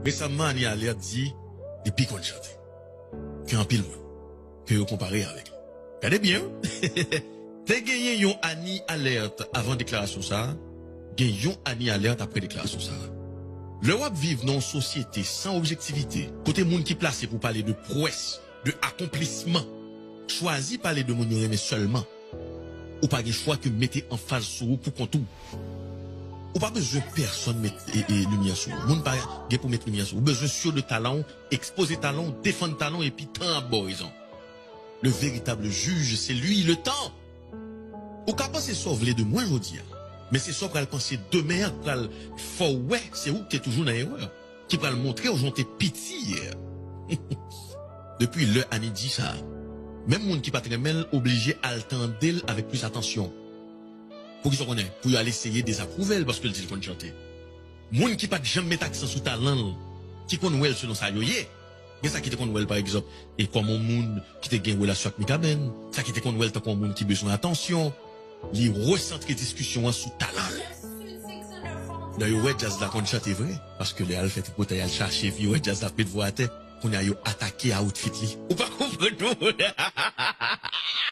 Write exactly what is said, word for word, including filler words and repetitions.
Resaman, Annie Alerte di li pi konn chante ke anpil moun ke yo konpare avèk li. Gade byen, wi. Te genyen yon Annie Alerte avan deklarasyon sa a, gen yon Annie Alerte apre deklarasyon sa a. Lè w ap viv nan yon sosyete san objektivite, kote moun ki plase pou pale de pwès, de akonplisman, chwazi pale de moun yo renmen sèlman, ou pa gen chwa ke mete anfaz sou ou pou kont ou. Ou pa bezwen pèsonn met e, e, limyè sou ou. Moun pa gen pou met limyè sou ou. Ou bezwen sure de talan w, ekspoze talan w, defann talan w, epi tan ap ba w rezon. Le véritable juge, c'est lui, le temps. Ou ka panse sa w vle de mwen jodi a, men se sa w pral panse demen an k pral fè w wè se ou k te toujou nan erè, ki pral montre w jan w te piti yè. Depi lè Annie di sa, menm moun ki pa t renmen l oblije al tande l avèk plis atansyon. Poukisa w konnen? Pou yo al eseye dezapwouve l paske l di l konn chante. Moun ki pa t janm met aksan sou talan l, ki konn wè l selon sa yo ye. Gen sa ki te konn wè l, pa egzanp, e kòm yon moun ki te gen relasyon ak Mikaben, sa ki te konn wè l tankou yon moun ki bezwen atansyon. Li resantre diskisyon an sou talan l. Lè yo wè djaz la konn chante vre, paske lè al fè tripotay, al chache vi, yo wè djaz la ap met vwa atè, kounye a yo atake outfit li. Ou pa konprann non?